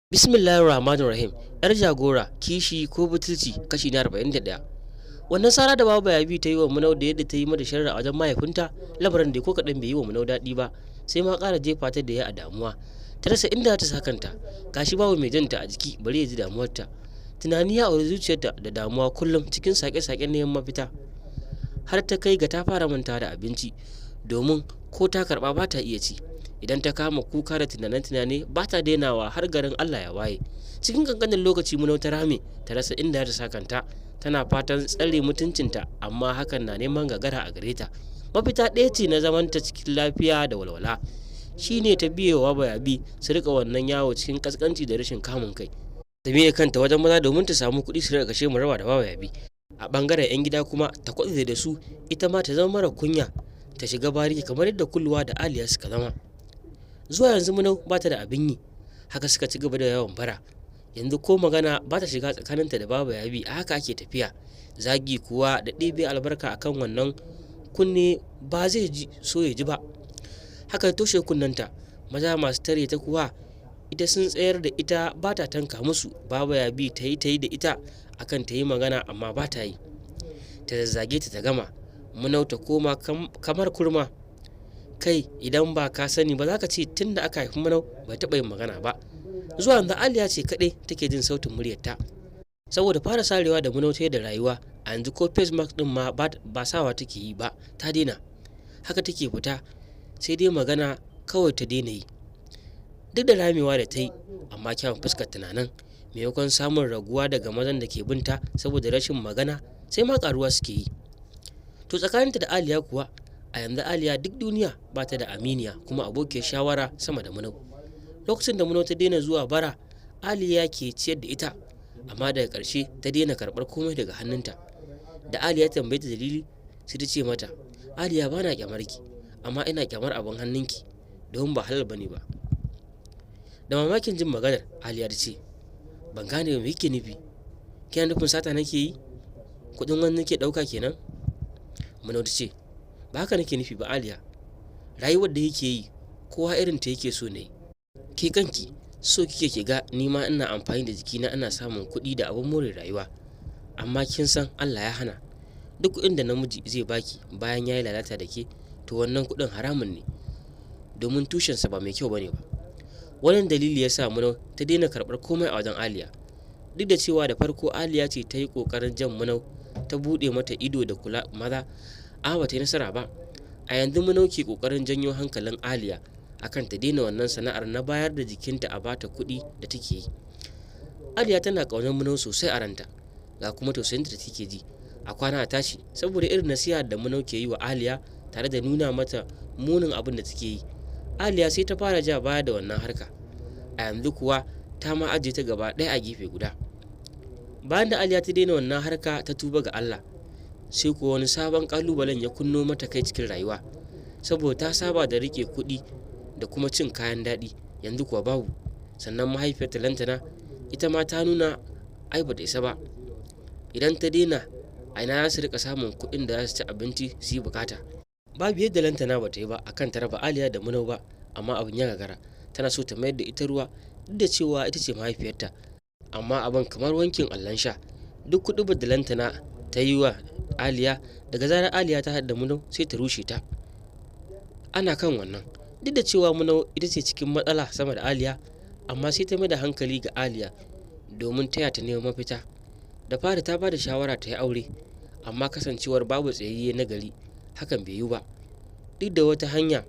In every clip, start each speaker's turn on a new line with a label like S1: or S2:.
S1: Bismillahir Rahmanir Rahim. Yar jagora, kishi ko butulci, kashi na 41. Wannan sara da Baba Yabi ta yi wa Munau da yadda ta yi mata sharri a wajen mahaifinta, lamarin da ko kaɗan bai yi wa Munau daɗi ba, sai ma ƙara jefa ta da ya a damuwa. Ta rasa inda ta sa kanta, gashi babu mai janta a jiki bari ya ji damuwarta. Tunani ya auri zuciyarta da damuwa kullum cikin sake-saken neman mafita. Har ta kai ga ta fara manta da abinci, domin ko ta karɓa ba ta iya ci. Idan ta kama kuka da tunane-tunane ba ta dainawa har garin Allah ya waye. Cikin kankanin lokaci Munau ta rame, ta rasa inda ta sa kanta. Tana fatan tsare mutuncinta, amma hakan na neman gagara a gare ta. Mafita ɗaya ce na zamanta cikin lafiya da walwala, shine ta biye wa Bayabi su rika wannan yawo cikin kaskanci da rashin kamun kai. Ta miƙa kanta wajen maza domin ta samu kuɗi su rika kashe mu raba da Baba Yabi. A ɓangaren 'yan gida kuma ta kwatse da su, ita ma ta zama mara kunya, ta shiga bariki kamar yadda Kulluwa da Aliya suka zama. Zuwa yanzu Munau ba ta da abin yi, haka suka ci gaba da yawan bara. Yanzu ko magana ba ta shiga tsakaninta da Baba Yabi, a haka ake tafiya. Zagi kuwa da ɗebe albarka akan wannan kunne ba zai ji so ya ji ba. Haka toshe kunnenta. Maza masu tare ta kuwa ita sun tsayar da ita ba ta tanka musu. Baba Yabi ta yi ta yi da ita akan ta yi magana, amma ba ta yi. Ta zazzage ta ta gama. Munau ta koma kamar kurma. Kai idan ba ka sani ba za ka ce tun da aka haifi Munau bai taɓa yin magana ba. Zuwa yanzu Aliya ce kaɗai take jin sautin muryarta. Saboda fara sarewa da Munau ta da rayuwa, a yanzu ko face mask ɗin ma ba sawa take yi ba, ta daina. Haka take fita, sai dai magana kawai ta daina yi. Duk da ramewa da ta yi, amma kyawun fuskar tana nan. Maimakon samun raguwa daga mazan da ke binta saboda rashin magana, sai ma ƙaruwa suke yi. To tsakaninta da Aliya kuwa, a yanzu Aliya duk duniya ba ta da aminiya kuma abokiyar shawara sama da Munau. Lokacin da Munau ta daina zuwa bara, Aliya ke ciyar da ita, amma daga ƙarshe ta daina karɓar komai daga hannunta. Da Aliya ta tambaye ta dalili, sai ta ce mata, "Aliya, ba na ƙyamar ki, amma ina ƙyamar abin hannunki domin ba halal bane ba." Da mamakin jin maganar, Aliya ta ce, "Ban gane me kike nufi. Kina nufin sata nake yi? Kuɗin wani nake ɗauka kenan?" Munau ta ce, "Ba haka nake nufi ba, Aliya. Rayuwar da yake yi, kowa irin ta yake so ne. Ke kanki so kike ki ga ni ma ina amfani da jikina ina samun kuɗi da abin more rayuwa. Amma kin san Allah ya hana. Duk kuɗin da namiji zai baki bayan ya yi lalata da ke, to wannan kuɗin haramun ne, domin tushensa ba mai kyau bane ba." Wannan dalili ya sa Munau ta daina karɓar komai a wajen Aliya. Duk da cewa da farko Aliya ce ta yi ƙoƙarin jan Munau ta buɗe mata ido da kula maza, amma ba ta yi nasara ba. A yanzu Munau ke ƙoƙarin janyo hankalin Aliya akan ta daina wannan sana'ar na bayar da jikinta a bata kuɗi da take yi. Aliya tana ƙaunar Munau sosai a ranta, ga kuma tausayinta da take ji. A kwana a tashi, saboda irin nasiha da Munau ke yi wa Aliya tare da nuna mata munin abin da take yi, Aliya sai ta fara ja baya da wannan harka. A yanzu kuwa ta ma ajiye ta gaba ɗaya a gefe guda. Bayan da Aliya ta daina wannan harka ta tuba ga Allah, sai kuwa wani sabon ƙalubalen ya kunno mata kai cikin rayuwa. Saboda ta saba da riƙe kuɗi da kuma cin kayan daɗi, yanzu kuwa babu. Sannan mahaifiyarta Lantana ita ma ta nuna ai bata isa ba. Idan ta daina, a ina za su riƙa samun kuɗin da za su ci abinci su yi bukata? Babu yadda Lantana ba ta yi ba akan ta raba Aliya da Munau ba, amma abin ya gagara. Tana so ta mayar da ita ruwa duk da cewa ita ce mahaifiyarta, amma abin kamar wankin allon sha. Duk kuɗubar da Lantana ta yi wa Aliya, daga zarar Aliya ta haɗu da Munau sai ta rushe ta. Ana kan wannan, duk da cewa Munau ita ce cikin matsala sama da Aliya, amma sai ta mai da hankali ga Aliya domin taya ta neman mafita. Da fari ta ba da shawara ta yi aure, amma kasancewar babu tsayayye na gari, hakan bai yiwu ba. Duk da wata hanya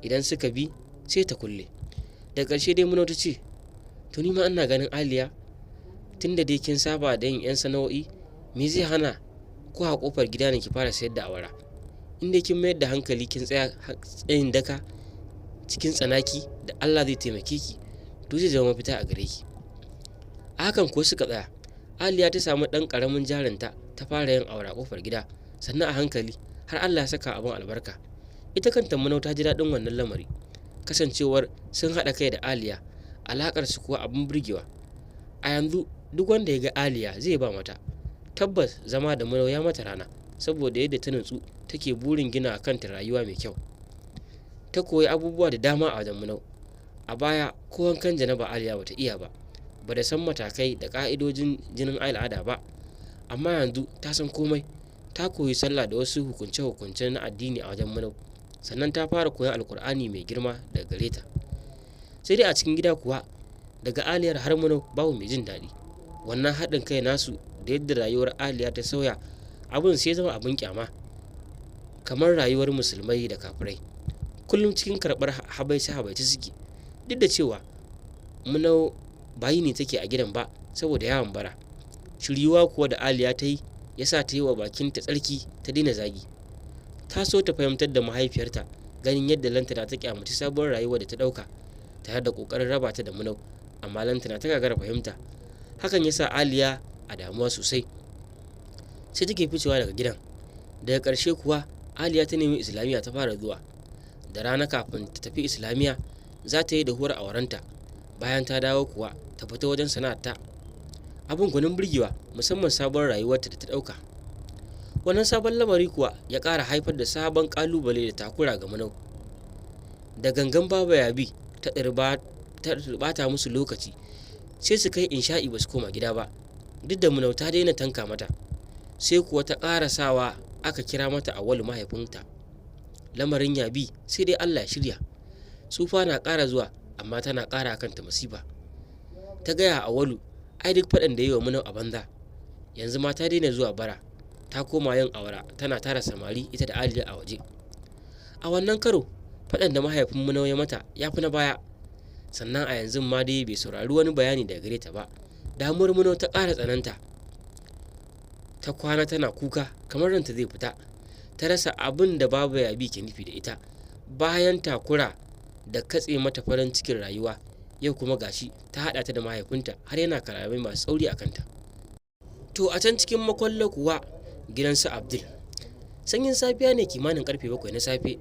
S1: idan suka bi sai ta kulle. Daga ƙarshe dai Munau ta ce, "To ni ma ina ganin Aliya, tun da dai kin saba da yin 'yan sana'o'i, me zai hana ko a ƙofar gida ne ki fara sayar da awara? In dai kin mayar da hankali kin tsaya tsayin daka cikin tsanaki da Allah zai taimake ki, to zai zama mafita a gare ki." A hakan ko suka tsaya. Aliya ta samu ɗan ƙaramin jarinta ta fara yin awara a ƙofar gida, sannan a hankali har Allah ya saka abin albarka. Ita kanta Munau ta ji daɗin wannan lamari, kasancewar sun haɗa kai da Aliya, alaƙar su kuwa abin burgewa. A yanzu duk wanda ya ga Aliya zai ba mata. Tabbas zama da Munau ya mata rana, saboda yadda ta nutsu take burin gina kanta rayuwa mai kyau. Ta koyi abubuwa da dama a wajen Munau. A baya ko wankan janaba Aliya bata iya ba. Ba da san matakai da ƙa'idojin jinin al'ada ba, amma yanzu ta san komai. Ta koyi sallah da wasu hukunce-hukunce na addini a wajen Munau, sannan ta fara koyon Alkur'ani mai girma daga gare ta. Sai dai a cikin gida kuwa, daga Aliyar har Munau babu mai jin daɗi. Wannan haɗin kai nasu da yadda rayuwar Aliya ta sauya, abin sai zama abin kyama, kamar rayuwar musulmai da kafirai. Kullum cikin karɓar habaice-habaice suke, duk da cewa Munau bayi ne take a gidan ba saboda yawan bara. Shiryuwa kuwa da Aliya ta yi ya sa ta yi wa bakinta tsarki ta daina zagi. Ta so ta fahimtar da mahaifiyarta ganin yadda Lantana ta kyamaci sabuwar rayuwar da ta ɗauka tare da ƙoƙarin raba ta da Munau, amma Lantana ta gagara fahimta. Hakan ya sa Aliya a damuwa sosai, sai take ficewa daga gidan. Daga ƙarshe kuwa Aliya ta nemi Islamiyya ta fara zuwa. Da rana kafin ta tafi Islamiyya za ta yi dahuwar aurenta, bayan ta dawo kuwa ta fita wajen sana'arta. Abin gwanin burgewa, musamman sabon rayuwarta da ta ɗauka. Wannan sabon lamari kuwa ya ƙara haifar da sabon ƙalubale da takura ga Munau. Da gangan Baba Yabi ta ɓata musu lokaci, sai su kai insha'i ba su koma gida ba, duk da Munau ta daina tanka mata. Sai kuwa ta ƙara sawa aka kira mata Auwalu mahaifinta. Lamarin Yabi sai dai Allah ya shirya. Tsufa na ƙara zuwa, amma tana ƙara kanta masifa. Ta gaya Auwalu ai duk faɗan da yi wa Munau a banza. Yanzu ma ta daina zuwa bara, ta koma yin awara, tana tara samari ita da Aliya a waje. A wannan karo faɗan da mahaifin Munau ya mata ya fi na baya. Sannan a yanzu ma dai bai saurari wani bayani daga gare ta ba. Damuwar Munau ta ƙara tsananta. Ta kwana tana kuka kamar ranta zai fita. Ta rasa abin da Baba Yabi ke nufi da ita. Bayan takura da katse mata farin cikin rayuwa, yau kuma gashi ta haɗa ta da mahaifinta har yana kalamai masu tsauri a kanta. To a can cikin Makwalla kuwa, gidan su Abdul, sanyin safiya ne, kimanin karfe 7 na safe,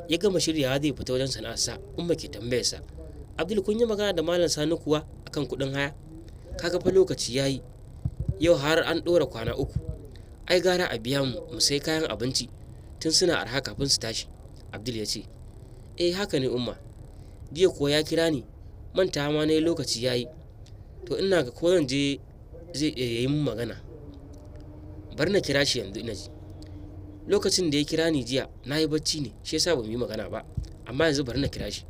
S1: ya gama shiryawa zai fita wajen sana'arsa. Umma ke tambayarsa, "Abdul, kun yi magana da Malam Sani kuwa akan kuɗin haya? Kaga fa lokaci yayi, yau har an ɗora kwana 3. Ai gara a biya mu mu sai kayan abinci tun suna arha kafin su tashi." Abdul ya ce, "Eh, haka ne Umma, jiya kuwa ya kira ni, manta ma na yi lokaci yayi. To ina ga ko zan je zai iya yi min magana. Bari na kira shi yanzu ina ji. Lokacin da ya kira ni jiya na yi bacci ne, shi yasa ba mu yi magana ba, amma yanzu bari na kira shi."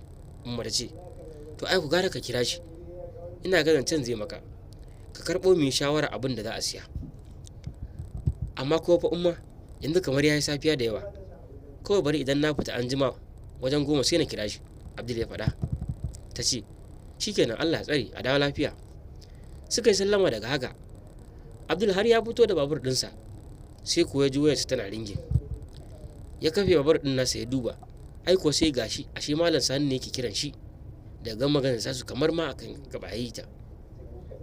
S1: Umma ta ce, "To ai ku gara ka kira shi, ina ga zancen zai maka. Ka karɓo mu yi shawara abin da za a siya." "Amma ko fa Umma, yanzu kamar ya yi safiya da yawa. Kawai bari idan na fita an jima wajen 10 sai na kira shi," Abdul ya faɗa. Ta ce, "Shikenan, Allah ya tsare, a dawo lafiya." Suka yi sallama. Daga haka Abdul har ya fito da babur ɗinsa, sai kuwa ya ji wayarsa tana ringin. Ya kafe babur ɗin nasa ya duba, ai kuwa sai gashi ashe Malam Sani ne yake kiran shi. Daga maganar sasu kamar ma akan gaba yi ta.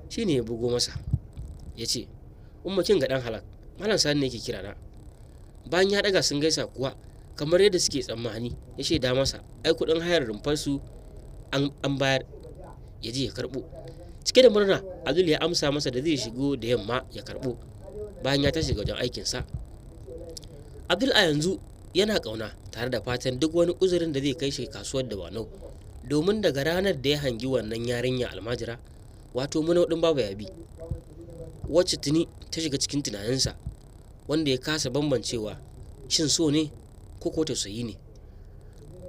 S1: Shi ne ya bugo masa ya ce, "Umma, kin ga dan halak, Malam Sani ne yake kira na." Bayan ya daga sun gaisa kuwa, kamar yadda suke tsammani, ya shaida masa ai kuɗin hayar rumfar su an bayar, ya je ya karɓo. Cike da murna Abdul ya amsa masa da zai shigo da yamma ya karɓo bayan ya tashi wajen aikinsa. Abdul a yanzu yana ƙauna tare da fatan duk wani uzurin da zai kai shi kasuwar Dawanau, domin daga ranar da ya hangi wannan yarinya almajira, wato Munau ɗin Baba Yabi, wacce tuni ta shiga cikin tunaninsa, wanda ya kasa bambancewa shin so ne ko ko tausayi ne.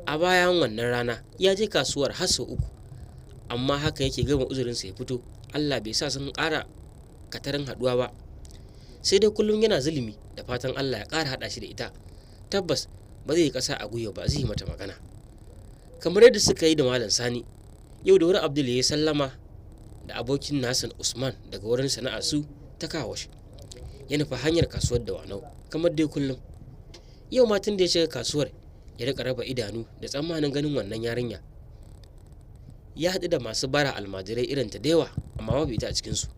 S1: A bayan wannan rana ya je kasuwar har sau 3, amma haka yake gama uzurinsa ya fito. Allah bai sa sun ƙara katarin haɗuwa ba. Sai dai kullum yana zulumi da fatan Allah ya ƙara haɗa shi da ita. Tabbas ba zai yi ƙasa a gwiwa ba, zai yi mata magana kamar yadda suka yi da Malam Sani. Yau da wuri Abdul ya yi sallama da abokin Nasan Usman daga wurin sana'ar su ta kawash, ya nufa hanyar kasuwar Dawanau kamar dai kullum. Yau ma tun da ya shiga kasuwar ya rika raba idanu da tsammanin ganin wannan yarinya. Ya haɗu da masu bara almajirai irin ta da yawa, amma babu ita a cikinsu.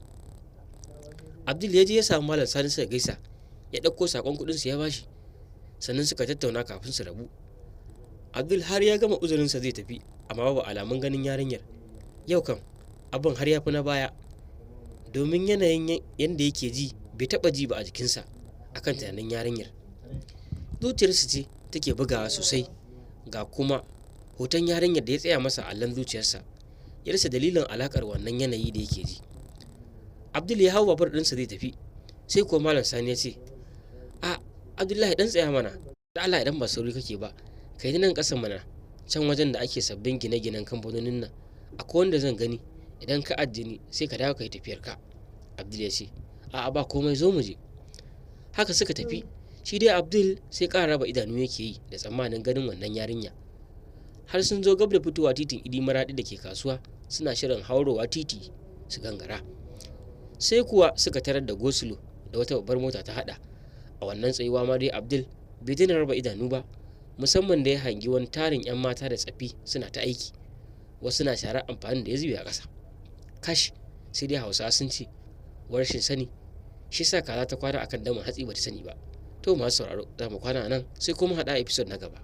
S1: Abdul ya je ya samu Malam Sani suka gaisa, ya ɗauko saƙon kuɗinsu ya bashi, sannan suka tattauna kafin su rabu. Abdul har ya gama uzurinsa zai tafi, amma babu alamun ganin yarinyar. Yau kam abin har ya fi na baya, domin yanayin yadda yake ji bai taɓa ji ba a jikinsa akan tunanin yarinyar. Zuciyarsa ce take bugawa sosai, ga kuma hoton yarinyar da ya tsaya masa a allon zuciyarsa. Ya rasa dalilin alakar wannan yanayi da yake ji. Abdul ya hau babur ɗinsa zai tafi, sai kuwa Malam Sani ya ce, "A Abdullahi, dan tsaya mana da Allah, idan ba sauri kake ba, kai ni nan ƙasan mana, can wajen da ake sabbin gine-ginen kamfanonin nan, akwai wanda zan gani. Idan ka ajiye ni, sai ka dawo ka yi tafiyar ka." Abdul ya ce, "A'a, ba komai, zo mu je." Haka suka tafi. Shi dai Abdul sai ƙara raba idanu yake yi da tsammanin ganin wannan yarinya. Har sun zo gab da fitowa titin Idi Maraɗi da ke kasuwa, suna shirin haurowa titi su gangara, sai kuwa suka tarar da go-slow da wata babbar mota ta hada. A wannan tsayuwa ma dai Abdul bai daina raba idanu ba, musamman da ya hangi wani tarin 'yan mata da tsaffi suna ta aiki, wasu na sharar amfanin da ya zube a ƙasa. Kash, sai dai Hausawa sun ce rashin sani shi sa kaza ta kwana akan damin hatsi bata sani ba. To masu sauraro, za mu kwana nan, sai kuma haɗa episode na gaba.